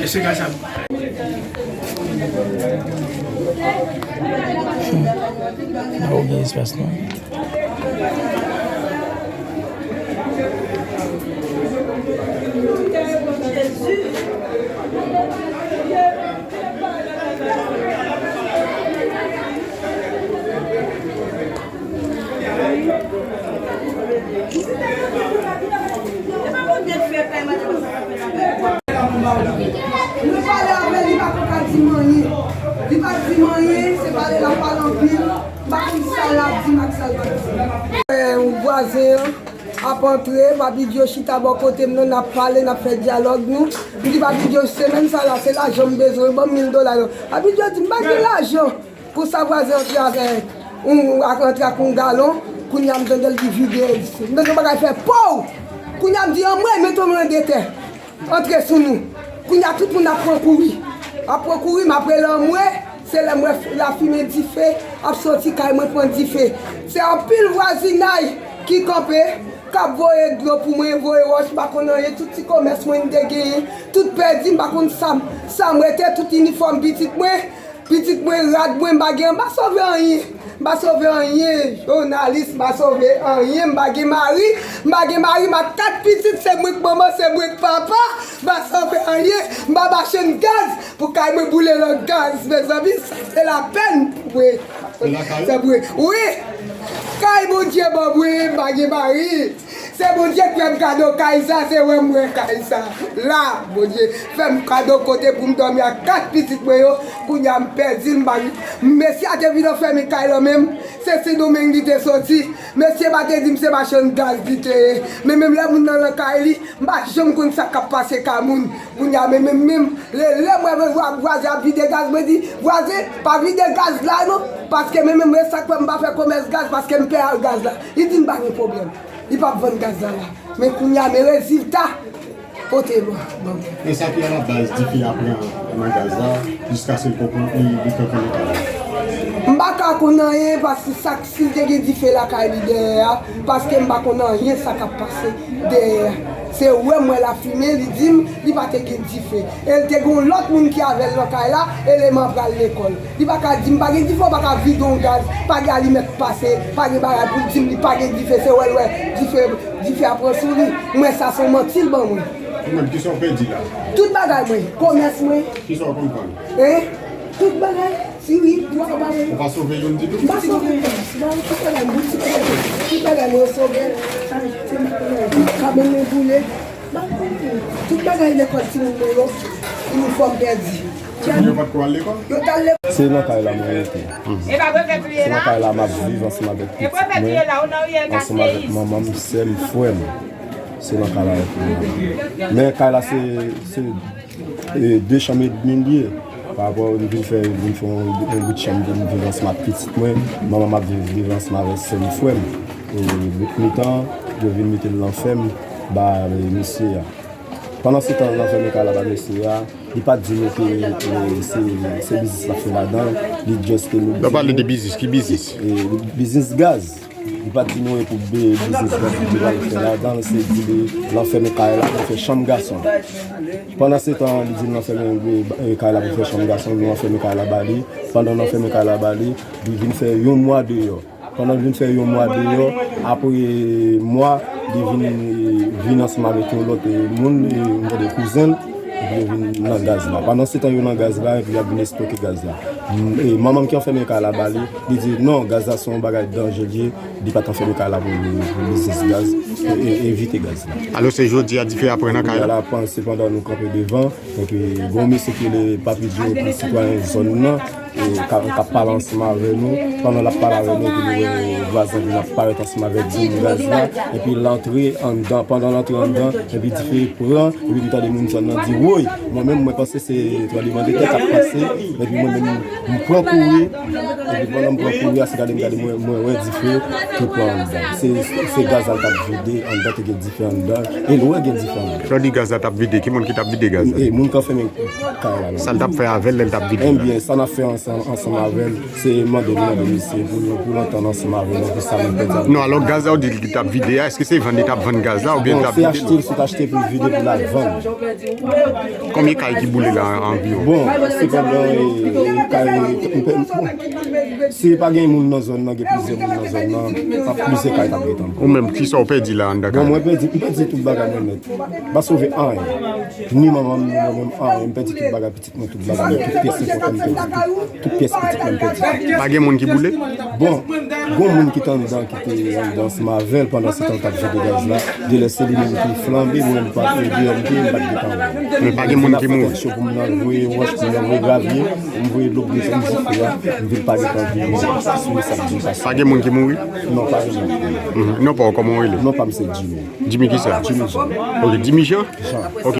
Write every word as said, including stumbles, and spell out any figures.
Èske ka sa? Hmm. Ou gen espas non. Nou pale avè li, li pa konn ka di m anyen. Li pa di m anyen, se pale l ap pale anpil. M pa konn sa l ap di m ak sa l pa di m. Eh, yon vwazen an ap antre, Papi Djo chita bò kote m nan, n ap pale, n ap fè dyalòg nou. M di, Papi Djo, semèn sa la, se lajan m bezwen, ban m mil dola yo. Papi Djo di, m pa gen lajan. Konsa vwazen antre avè yon, antre ak yon galon, kounye a m tande l di vide. M tande yon bagay fè pow! Kounye a m di, anmwe, mete w nan de tè. Antre sou nou. Kounye a tout moun ap pran kouri. Ap pran kouri, m ap rele anmwe, se lè m wè lafimen dife ap soti kay mwen pran dife. Se anpil vwazinay ki kanpe, k ap voye dlo pou mwen, voye wòch, m pa konn anyen, tout ti komès mwen m te genyen, tout pèdi, m pa konn sa m, sa m rete, tout inifòm pitit mwen, pitit mwen, rad mwen, m pa gen, m pa sove anyen. M pa sove anyen, jounalis, m pa sove anyen, m pa gen mari, m pa gen mari, m ak kat pitit, se mwen k manman, se mwen k papa, m pa sove anyen, m pa machann gaz, pou kay mwen boule nan gaz, mezanmi, sa se lapèn pou mwen. Se lakay ou? Se pou, wi, kay Bondye ban mwen, m pa gen mari. Se Bondye k fè m kado kay sa, se wè m wè kay sa. La, Bondye fè m kado kote pou m dòmi ak kat pitit mwen yo. Kounye a m pèdi l, m pa gen. Mesye a te vin anfèmen kay lan men m. Se Sendomeng li te soti. Mesye pa te di m se machann gaz li te ye. Men menm lè moun nan lan kay li, m pa janm konn sa k ap pase kay moun. Kounye a men menm menm, lè, lè m wè vwazen ap vide gaz, mwen di, vwazen, pa vide gaz la non. Paske men menm, men sa k fè m pa fè komès gaz, paske m pè ak gaz la. Li di m pa gen pwoblèm. Li p ap vann gaz la la. Men kounye a, men rezilta. Kote bon, bon. E sa ki alabaz dife a pran nan gaz la, jiskaske l konprann li, li kanpe nan kay la. M pa ka konn anyen, paske sa k, si l te gen dife lakay li dèyè a, paske m pa konn anyen sa k ap pase dèyè a. Se wè m wè lafimen, li di m, li pa te gen dife. E l te gen yon lòt moun ki avè l nan kay la, eleman pral lekòl. Li pa ka di m pa gen dife, ou pa ka vide yon gaz, pa gen alimèt pase, pa gen bagay pou l di m li pa gen dife, se wè l wè dife, dife a pran sou li. Mwen sa se yon manti l ban mwen. Ou menm, kisa w pèdi la? Tout bagay mwen, komès mwen. Kisa w konn vann? Hein? Tout bagay, diri, tout bagay. Ou pa sove youn ditou? M pa sove youn. M pa sove youn. Tout bagay, boutik mwen, tout bagay mwen sove. Kabann mwen boule. Tout bagay lekòl timoun mwen yo, inifòm pèdi. Timoun yo pa t ko al lekòl? Yo t al lekòl. Se nan kay la mwen rete. Se nan kay la m ap viv ansanm avèk pitit mwen, ansanm avèk manman m, sè m, frè m. Se nan kay la rete. Men kay la se, se, e, de chanm edmi l ye. Pa rapò m vin fè, vin fè yon, yon bout chanm pou m viv ansanm ak pitit mwen. Manman m ap viv, viv ansanm avèk sè m, frè m. E, bout mitan, yo vin mete l nan fèm ba, e, mesye a. Pandan se tan, nan fèmen kay la ba mesye a, li pa t di nou ke, e, se, se biznis l ap fè ladan l. Li just ke nou. Lè w pale de biznis, ki biznis? E, biznis gaz. Li pa t di nou e pou be-, biznis gaz li te pral fè ladan l, se di li l anfèmen kay la pou fè chanm gason. Pandan se tan, li di l anfèmen, e, kay la pou fè chanm gason, nou anfèmen kay la ba li. Pandan n anfèmen kay la ba li, li vin fè yon mwa deyò. Pandan l vin fè yon mwa deyò, apre mwa, li vin, vin ansanm avèk yon lòt, e, moun, e, yon lòt kouzen l, epi yo vin nan gaz la. Pandan se tan yo nan gaz la, epi y ap vin estoke gaz la. M, e, manman m ki anfèmen kay la ba li, li di, "Non, gaz la se yon bagay danje l ye, li pa t anfèmen kay la pou, pou biznis gaz, e, e, evite gaz la." Alò, se jodi a dife a pran nan kay la? Kounya la, panse pandan nou kanpe devan, epi gon mesye ki rele Papi Djo, epi sitwayen zòn nan, e, k ap, k ap pale ansanm avè nou. Pandan l ap pale avè nou, epi nou wè vwazen vin ap parèt ansanm avèk zam gaz la. Epi l antre anndan. Pandan l antre anndan, epi dife pran, epi m tande moun zòn nan di, "Woy!" Mwen menm, mwen panse se tranblemanntè k ap pase. Epi mwen menm, m pran kouri. Epi pandan m pran kouri a, se gade m gade, mwen, mwen wè dife ki pran anndan. Se, se gaz la l t ap vide. Anndan te gen dife anndan, e lwen gen dife anndan. Lè w di gaz la t ap vide, ki moun ki t ap vide gaz la? E moun k ap fèmen kay la. Sa l t ap fè avè l lè l t ap vide la? Ebyen, sa n ap fè ansanm, ansanm avè l, se mande l, mande misye pou l, pou l antann ansanm avè nou, pou sa nou pèdi. Non, alò gaz la w di l ki t ap vide a, èske se vann li t ap vann gaz la oubyen l t ap vide l? Bon, se achte l, se t achte pou l vide pou l al vann. Konbyen kay ki boule la anviwon? Bon, sepandan, e, e, kay, bon, si pa gen moun nan zòn nan, gen plizyè moun nan zòn nan, pa plizyè kay t ap gentan boule. Ou menm, kisa w pèdi la anndan kay la? Bon, mwen pèdi, m pèdi tout bagay mwen nèt. M pa sove anyen. Ni manman m, ni mwen menm, anyen. M pèdi tout bagay pitit mwen, tout bagay mwen, tout pyès enpòtan m pèdi tout. Tout pyès pitit mwen m pèdi tout. Pa gen moun ki boule? Bon, gon moun ki t anndan ki te anndan ansanm avè l pandan se tan l t ap vide gaz la. Delè se li menm ki flanbe, mwen m pa t deyò m te ye, m pa t gentan wè. Men pa gen moun ki mouri? M te nan fè tèt cho pou m nan voye wòch, pou m nan voye gravye, pou m voye dlo pou desann dife a, m vin pa gentan vin sou sa k vin pase. Pa gen moun ki mouri? Non, pa gen moun ki mouri. Mhm. Non pa w, kòman w rele? Non pa m se Jimmy. Jimmy kisa? Jimmy Jean. Ok, Jimmy Jean? Jean. Ok.